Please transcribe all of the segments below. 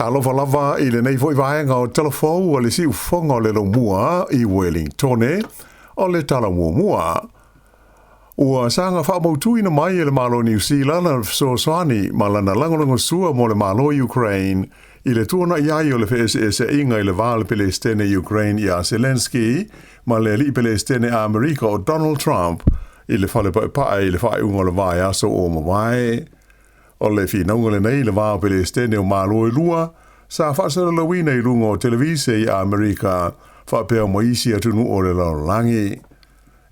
Alofa lava i lenei foi vaega o Talafou a le Siufofoga o le Laumua i Wellingtone, o le tala muamua. Ua saga faamautuina mai e le Malo Niu Sila lana fesoasoani ma lana lagolagosua mo le Malo Ukraine i le tuanai ai o le feeseeseaiga i le va o le Pelesitene Ukraine ia Zelenskyy ma le alii Pelesitene Amerika o Donald Trump i le fale paepae i le faaiuga o le vaiaso ua mavae. O le finauga lenei i le va o Pelesitene o Malo e lua, sa faasalalauina i luga o televise i Amerika faapea ma isi atunuu o le lalolagi.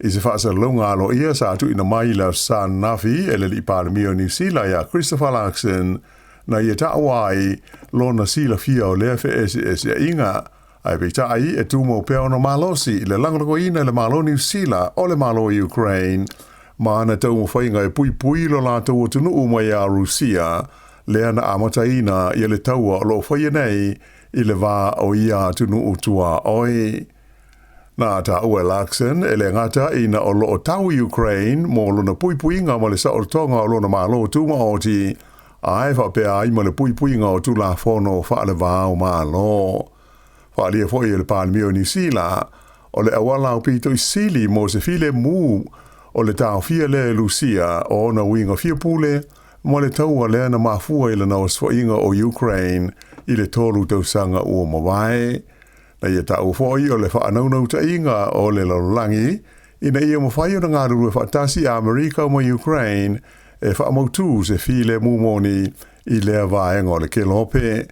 I se faasalalauga aloaia sa tuuina mai i le Aso Sa ananafi e le Alii Palemia o Niu Sila ia Christopher Luxon, na ia taua ai lona silafia o lea feeseeseaiga, ae peitai e tumau pea ona malosi i le lagolagoina e le Malo Niu Sila o le Malo Ukraine ma ana taumafaiga e puipui lo latou atunuu mai ia Rusia, lea na amataina ia le taua o lo o faia nei i le va o ia atunuu tuaoi. Na taua e Luxon e le gata ina o lo o tau Ukraine mo lona puipuiga ma le saolotoga o lona Malo Tumaoti, ae faapea ai ma le puipuiga o Tulafono faale-va o Malo. Faaalia foi e le Palemia o Niu Sila, o le auala aupito i sili mo se filemu o le taofia lea e Lusia o ona uiga fia pule ma le taua lea na mafua i lana osofaiga o Ukraine i le 3 tausaga ua mavae. Na ia taua foi o le faanaunautaiga o le lalolagi ina ia mafai ona galulue faatasi Amerika ma Ukraine e faamautu se filemu moni i lea vaega o le kelope.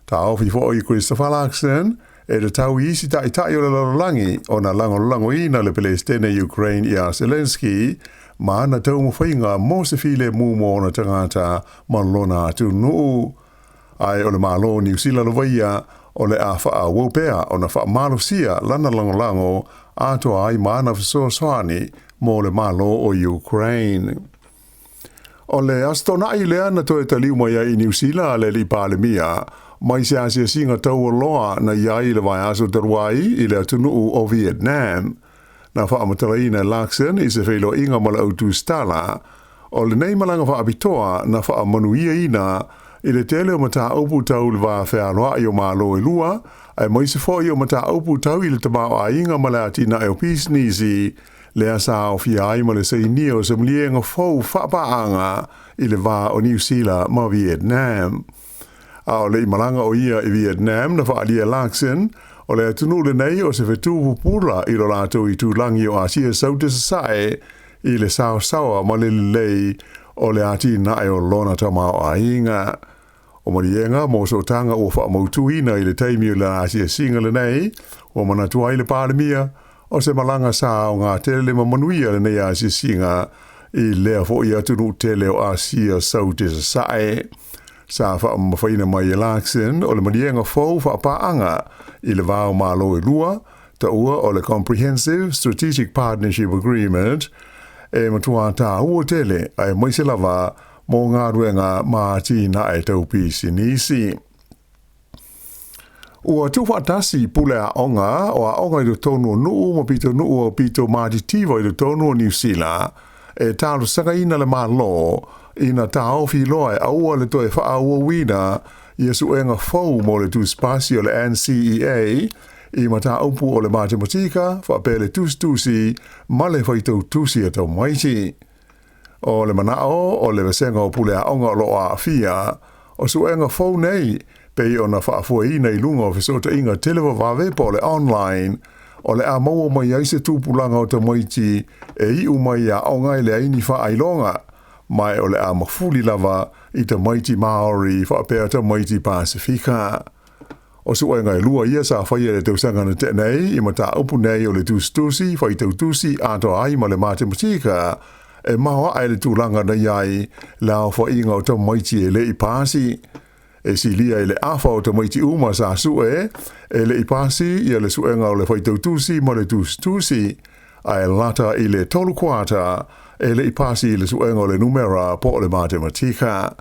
Taofi foi Christopher Luxon e tatau i isi taitai o le lalolagi ona lagolagoina le Pelesitene Ukraine ia Zelenskyy ma ana taumafaiga mo se filemu mo ona tagata ma lona atunuu. Ae o le Malo o Niu Sila lava ia o le a faaauau pea ona faamalosia lana lagolago atoa ai ma ana fesoasoani mo le Malo o Ukraine. O le Aso Toonai lea na toe taliu mai ai i Niu Sila le alii Palemia mai se asiasiga taualoa na i ai i le vaiaso talu ai i le atunuu o Vietnam. Na faamatalaina e Luxon i se feiloaiga ma le au tusitala, o lenei malaga faapitoa na faamanuiaina i le tele o mataupu tau le va fealoai o Malo e lua, aemaise foi o mataupu tau i le tamaoaiga ma le atinae o pisinisi, lea sa aofia ai ma le sainia o se maliega fou faapaaga i le va o Niu Sila ma Vietnam. A o le i malaga o ia i Vietnam na faaalia e Luxon, o le atunuu lenei o se fetu pupula i lo latou itulagi o Asia Saute Sasae i le saosaoa ma le lelei o le atinae o lona tamaoaiga. O maliega mo sootaga ua faamautuina i le taimi o le asiasiga lenei, ua manatu ai le Palemia, o se malaga sa aoga tele ma manuia lenei asiasiga i lea foi atunuu tele o Asia Saute Sasae. Sa faamamafaina mai e Luxon o le maliega fou faapaaga i le va o Malo e lua, taua o le Comprehensive Strategic Partnership Agreement, e matua tāua tele aemaise lava mo galuega ma atinae tau pisinisi. Ua tuufaatasi pule aoga o aoga i totonu o nuu ma pitonuu o pito matitiva i totonu o Niu Sila e talosagaina le Malo ina taofi loa e aua le toe faaauauina ia suega fou mo le tusipasi o le NCEA i mataupu o le matematika faapea le tusitusi ma le faitautusi a tamaiti. O le manao o le vasega o pule aoga o lo o aafia, o suega fou nei pei ona faafoeina i luga o fesootaiga televavave po o le online, o le a maua mai ai se tupulaga o tamaiti e iu mai i aoga e leai ni faailoga, ma o le a mafuli lava i tamaiti Māori faapea tamaiti Pasifika. O suega e lua ia sa faia i le tausaga na tea nei i mataupu nei o le tusitusi, faitautusi atoa ai ma le matematika, e maoae le tulaga na i ai le aofaiga o tamaiti e le i pasi. E silia i le afa o tamaiti uma sa sue e le i pasi ia le suega o le faitautusi ma le tusitusi, ae lata i le 3 kuata e le i pasi i le suega o le numera po o le matematika.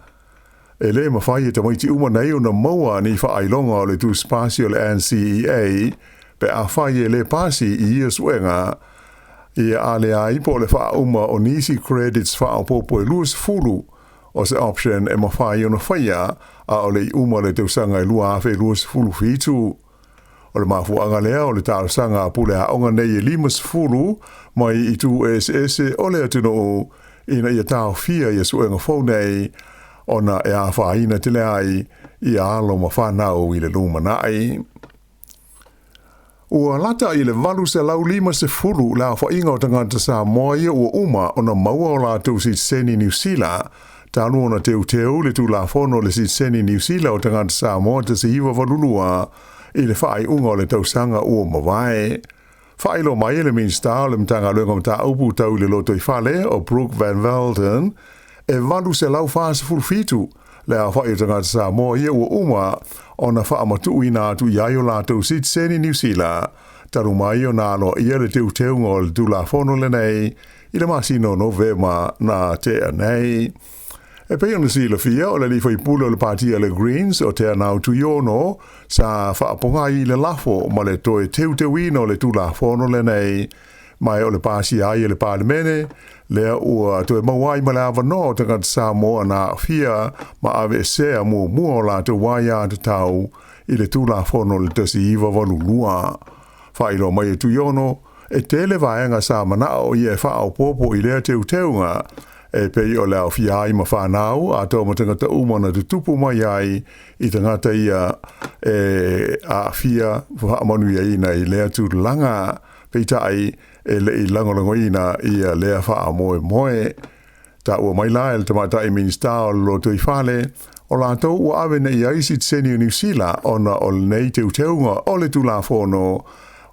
E le mafai e tamaiti uma nei ona maua ni faailoga o le tusipasi o le NCEA pe afai e le pasi i ia suega, ia a leai po o le faauma o nisi credits faaopoopo e 20 o se option e mafai ona faia a o le i uma le tausaga e 2027. O le mafuaaga lea o le talosaga a pule aoga nei e 50 mai itu eseese o le atunuu ina ia taofia ia suega fou nei ona e afaina tele ai ia alo ma fanau i le lumanai. Ua lata i le 850 le aofaiga o tagata Samoa ia ua uma ona maua o latou sitiseni Niu Sila talu ona teuteu le Tulafono o le Sitiseni Niu Sila o Tagata Samoa 1982 i le faaiuga o le tausaga ua mavae. Faailoa mai e le Minisita o le Matagaluega o Mataupu Tau i le Lotoifale o Brooke Van Velden, e 847 le aofai o tagata Samoa ia ua uma ona faamatuuina atu i ai o latou sitiseni Niu Sila talu mai ona aloaia le teuteuga o le Tulafono lenei i le masina o Novema na tea nei. E pei ona silafia, o le alii faipule o le Pati a le Greens o Teanau Tuiono sa faapogai i le lafo ma le toe teuteuina o le Tulafono lenei, ma o le pasia ai e le Palemene lea ua toe maua ai ma le avanoa o tagata Samoa na aafia ma aveesea muamua o latou aiatatau i le Tulafono o le 1982. Faailoa mai e Tuiono, e tele vaega sa manao ia e faaopoopo i lea teuteuga, e pei o le aofia ai ma fanau atoa ma tagata uma na tutupu mai ai i tagata ia e aafia faamanuiaina i lea tulaga, peitai e le i lagolagoina ia lea faamoemoe. Taua mai la e le tamaitai Minisita o le Lotoifale, o latou ua ave nei ai sitiseni o Niu Sila ona o lenei teuteuga o le Tulafono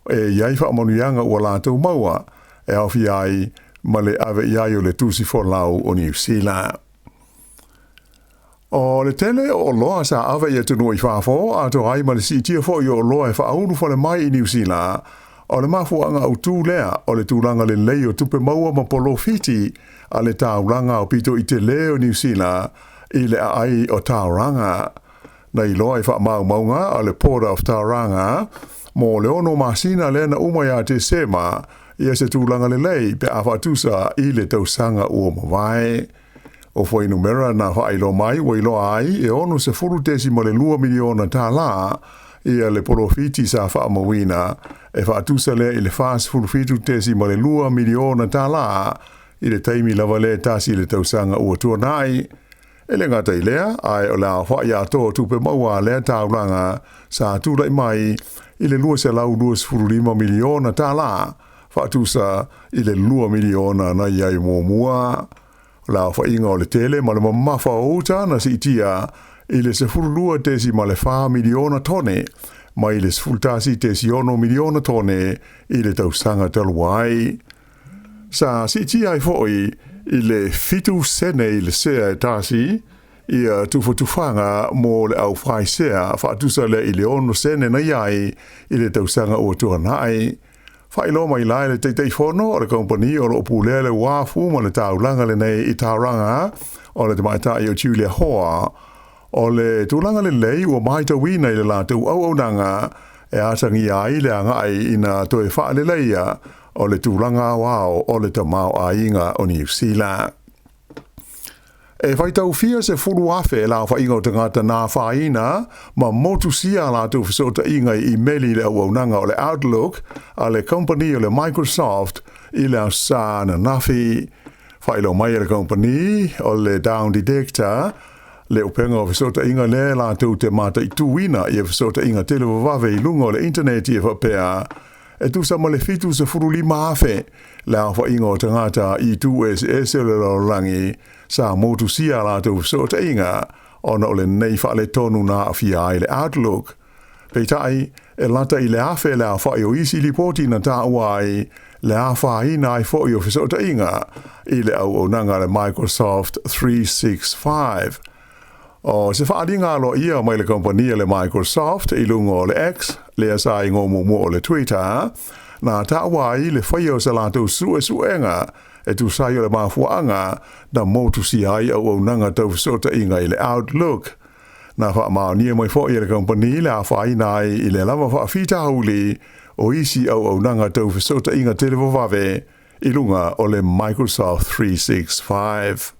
e i ai faamanuiaga ua latou maua e aofia ai ma le ave i ai o le tusi folau o Niu Sila. O le tele o oloa sa ave i atunuu i fafo, atoa ai ma le siitia foi o oloa e faaulu fale mai i Niu Sila, o le mafuaaga autū lea o le tulaga lelei o tupe maua ma polofiti a le taulaga aupito i tele o Niu Sila i le aai o Tauranga. Na iloa i faamaumauga a le Port of Tauranga mo le 6 masina lea na uma ia Tesema ia se tulaga lelei pe a faatusa i le tausaga ua mavae. O fuainumera na faailoa mai ua iloa ai e $60.2 miliona tālā ia le polofiti sa faamauina e faatusa lea i le $47.2 miliona tālā i le taimi lava lea tasi i le tausaga ua tuanai. E le gata i lea, ae o le aofai atoa o tupe maua a lea taulaga sa tulai mai i le $225 miliona tālā, faatusa i le 2 miliona na i ai muamua. O le aofaiga o le tele ma le mamafa o uta na siitia i le 12.4 miliona tone mai le 11.6 miliona tone i le tausaga talu ai. Sa siitia ai foi i le 7 sene i le sea e tasi ia tufatufaga mo le aufaisea faatusa lea i le 6 sene na i ai i le tausaga ua tuanai. Faailoa mai la e le Taitaifono o le Kamupani o lo o pulea le uafu ma le taulaga lenei i Tauranga, o le tamaitai o Julia Hoa, o le tulaga lelei ua matauina i le latou auaunaga e atagia ai le agai ina toe faaleleia o le tulaga aoao o le tamaoaiga o Niu Sila. E faitaufia 10,000 le aofaiga o tagata na afaina ma motusia a latou fesootaiga i imeli i le auaunaga o le Outlook a le kamupani o le Microsoft i le Aso Sa ananafi. Faailoa mai e le kamupani o le Down Detector le upega o fesootaiga lea e latou te mataituina ia fesootaiga televavave i luga o le initaneti e faapea e tusa ma le 75,000 le aofaiga o tagata i itu eseese o le lalolagi sa motusia a latou fesootaiga ona o lenei faaletonu na aafia ai le Outlook. Peitai, e lata i le 1,000 le aofai o isi lipoti na taua ai le afaina ai foi o fesootaiga i le auaunaga a le Microsoft 365. O se faaaliga aloaia mai le kamupani a le Microsoft i luga o le X, lea sa igoa muamua o le Twitter, na taua ai le faia o se latou suesuega e tusa ai o le mafuaaga na motusia ai auaunaga tau fesootaiga i le Outlook. Na faamaonia mai foi e le kamupani le afaina ai i le lava faafitauli o isi auaunaga tau fesootaiga televavave i luga o le Microsoft 365.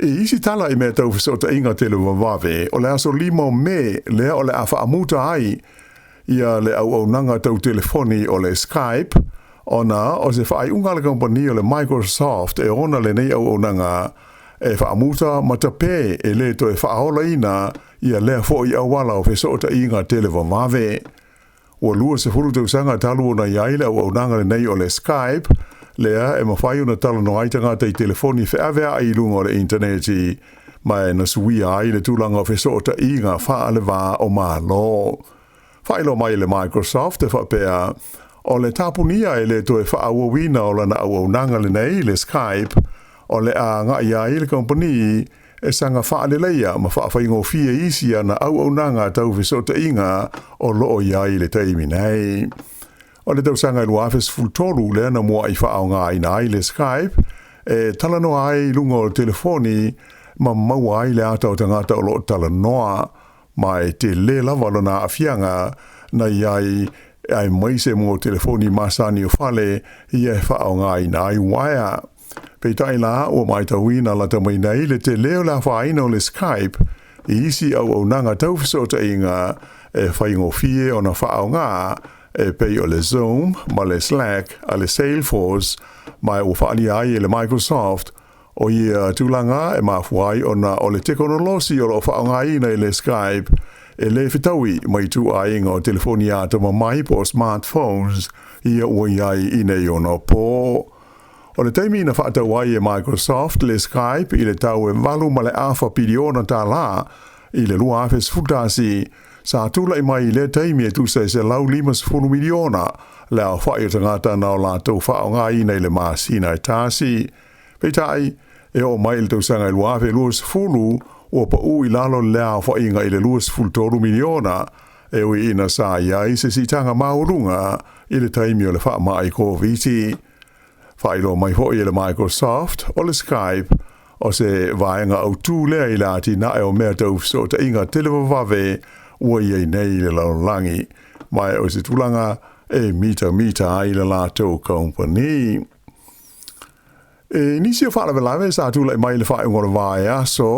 I isi tala i mea tau fesootaiga televavave, o le aso 5 o Me lea o le a faamuta ai ia le auaunaga tau telefoni o le Skype, ona o se faaiuga a le kamupani o le Microsoft e ona lenei auaunaga e faamuta ma tapē e lē toe faaolaina ia lea foʻi auala o fesootaiga televavave. Ua 20 tausaga talu ona i ai le auaunaga lenei o le Skype, lea e mafai ona talanoa ai tagata i telefoni feaveai i luga o le initaneti, ma e na suia ai le tulaga o fesootaiga faale-va o Malo. Faailoa mai e le Microsoft e faapea, o le tapunia e lē toe faaauauina o lana auaunaga lenei, le Skype, o le a agai ai le kamupani e saga faaleleia ma faafaigofie isi ana auaunaga tau fesootaiga o loo i ai i le taimi nei. O le tausaga e 2013 lea na muaʻi faaaogaina ai le Skype e talanoa ai i luga o le telefoni ma maua ai le ata o tagata o loo talanoa, ma e telē lava lona aafiaga na i ai aemaise mo telefoni masani o fale ia e faaaogaina ai uaea. Peitai la, ua matauina lata mai nei le telē o le afaina o le Skype i isi auaunaga tau fesootaiga e faigofie ona faaaoga e pei o le Zoom ma le Slack a le Salesforce, ma ua faaalia ai e le Microsoft o ia tulaga e mafua ai ona o le tekonolosi o loo faaaogaina i le Skype e lē fetaui ma ituaiga o telefoni atamamai po o smartphones ia ua i ai i nei ona pō. O le taimi na faatau ai e Microsoft le Skype i le tau e $8.5 piliona i le 2011, sa tulaʻi mai i lea taimi e tusa e 150 miliona le aofaʻi o tagata na o latou faaaogaina i le masina e tasi. Peitai, e oo mai i le tausaga e 2020, ua paʻū i lalo le aofaʻiga i le 23 miliona, e ui ina sa i ai se siitaga maualuga i le taimi o le faamaʻi Koviti. Faailoa mai foʻi e le Microsoft, o le Skype o se vaega autū lea i le atinae o mea tau fesootaiga televavave ua i ai nei i le lalolagi, ma o se tulaga e mitamita ai le latou kamupani. I nisi o faalavelave sa tulaʻi mai i le faaiuga o le vaiaso,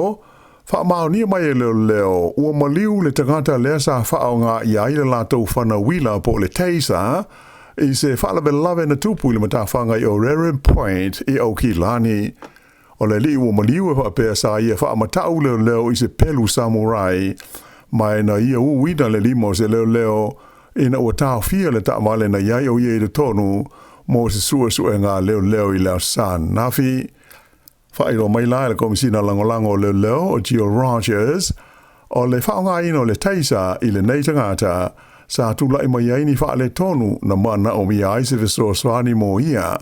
faamaonia mai e leoleo ua maliu le tagata lea sa faaaoga i ai le latou fana uila po o le taser i se faalavelave na tupu i le matafaga i Orere Point i Aukilani. O le alii ua maliu e faapea sa ia faamataʻu leoleo i se pelu samurai, ma e na ia uina le lima o se leoleo ina ua taofia le taavale na i ai o ia i totonu mo se suesuega a leoleo i le Aso Sa ananafi. Faailoa mai la e le Komisina Lagolago o Leoleo o Jill Rogers, o le faaaogaina o le taser i lenei tagata sa tulaʻi mai ai ni faaletonu na manaomia ai se fesoasoani mo ia,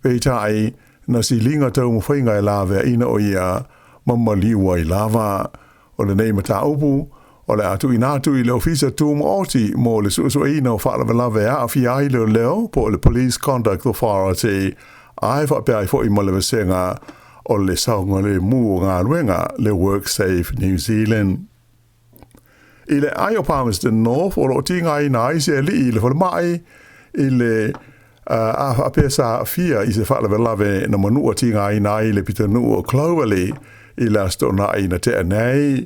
peitai na siliga taumafaiga e laveaina o ia ma maliu ai lava. O lenei mataupu, o le a tuuina atu i le Ofisa Tumaoti mo le Suesueina o Faalavelave e Aafia ai Leoleo po o le Police Conduct Authority, ae faapea ai foʻi ma le Vasega o le Saogalemu o Galuega, le WorkSafe New Zealand. I le ae o Palmerston North o loo tigaina ai se alii i le falemai i le a faapea sa aafia i se faalavelave na manua tigaina ai le pitonuu o Clovelly i le Aso Toonai na tea nei.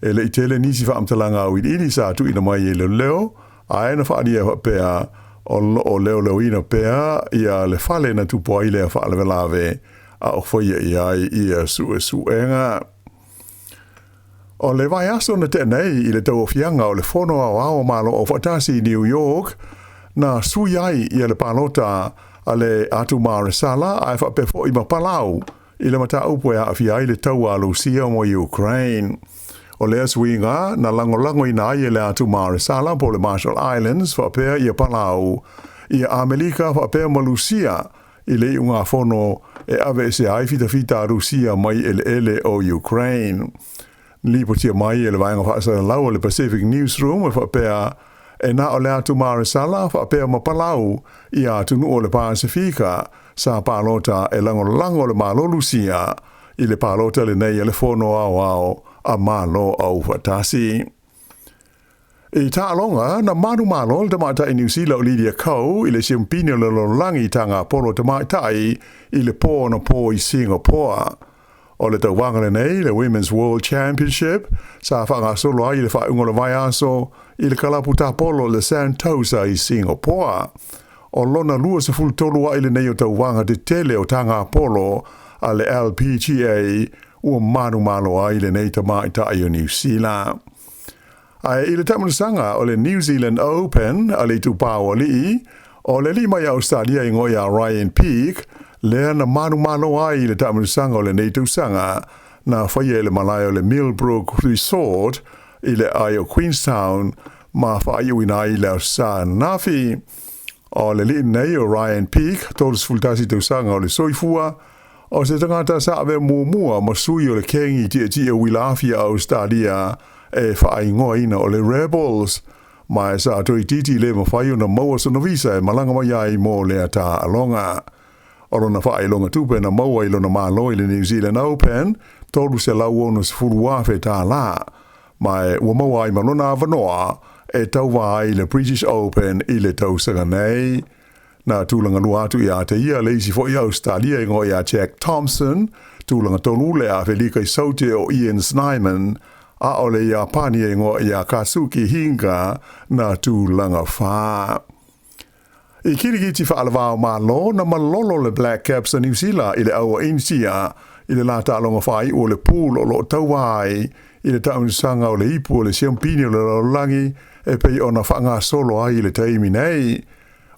E leʻi tele nisi faamatalaga auiliili sa tuuina mai e leoleo, ae na faaalia faapea o loo leoleoina pea ia le fale na tupu ai lea faalavelave a o faia i ai ia suesuega. O le vaiaso na tea nei i le tauaofiaga o le Fono Aoao o Malo Aufaatasi i New York, na sui ai ia le palota a le Atu Maresala ae faapea foʻi ma Palau i le mataupu e aafia ai le taua a Lusia ma Ukraine. O lea suiga na lagolagoina ai e le Atu Maresala po o le Marshall Islands faapea ia Palau, ia Amelika faapea ma Lusia i le iugafono e aveesea ai fitafita a Rusia mai eleele o Ukraine. Lipotia mai e le vaega faasalalau o le Pacific Newsroom e faapea e na o le atu Maresala faapea ma Palau ia atunuu o le Pasifika sa palota e lagolago le Malo Lusia i le palota lenei a le Fono Aoao a Malo Aufaatasi. I taaloga, na manumalo le tamaitai Niu Sila o Lydia Ko i le siampini o le lalolagi i taga polo tamaitai i le pō anapō i Singapore. O le tauvaga lenei, le Women's World Championship, sa faagasolo ai i le faaiuga o le vaiaso i le kalapu tapolo le Sentosa i Singapore. O lona 23 a'i lenei o tauvaga tetele o tagapolo a le LPGA ua manumalo ai lenei tamaitai o Niu Sila. Ae i le taamilosaga o le New Zealand Open a le Itupa o Alii, o le alii mai Ausetalia e igoa ia Ryan Peake, lea na manumalo ai i le taamilosaga o lenei tausaga na faia i le malae o le Millbrook Resort i le aai o Queenstown ma faaiuina ai i le Aso Sa ananafi. O le alii nei o Ryan Peake, 31 tausaga o le soifua, o se tagata sa avea muamua ma sui o le kengi tietie uila afi a Ausetalia e faaigoaina o le Rebels, ma e sa toeitiiti le mafai ona maua sona visa e malaga mai ai mo lea taaloga. O lona faailoga tupe na maua i lona malo i le New Zealand Open, $360,000, ma e ua maua ai ma lona avanoa e tauva ai i le British Open i le tausaga nei. Na tulaga lua atu ia te ia le isi foi Ausetalia e igoa ia Jack Thompson, tulaga tolu le Afelika i Saute o Ian Snyman, a o le Iapani e igoa ia Kazuki Hinga na tulaga fa. I kirikiti faalavao Malo na malolo le Black Caps a Niu Sila i le au a Initia i le la taaloga faaiu o le pool o lo o tauva ai i le taamilosaga o le ipu o le siampini o le lalolagi e pei ona faagasolo ai i le taimi nei.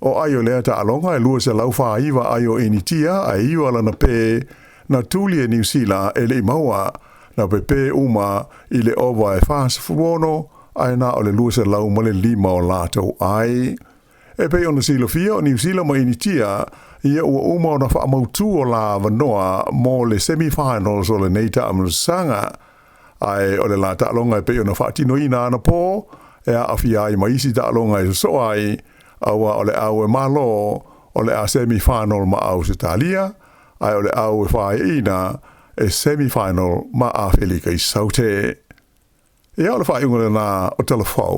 O ai o lea taaloga e 249 ai o Initia ae 9 lana pē na tuli e Niu Sila e le i maua, na pepē uma i le ova e 46 ae na o le 205 o latou ai. E pei ona silafia, o Niu Sila ma Initia ia ua uma ona faamautu o la avanoa mo le semi-finals o lenei taamilosaga. Ae o le la taaloga e pei ona faatinoina anapo e aafia ai ma isi taaloga e sosoo ai, aua o le au e malo o le a semi-final ma Ausetalia, ae o le au e faeaina e semi-final ma Afelika i Saute. Ia, o le faaiuga lena o Tala Fou.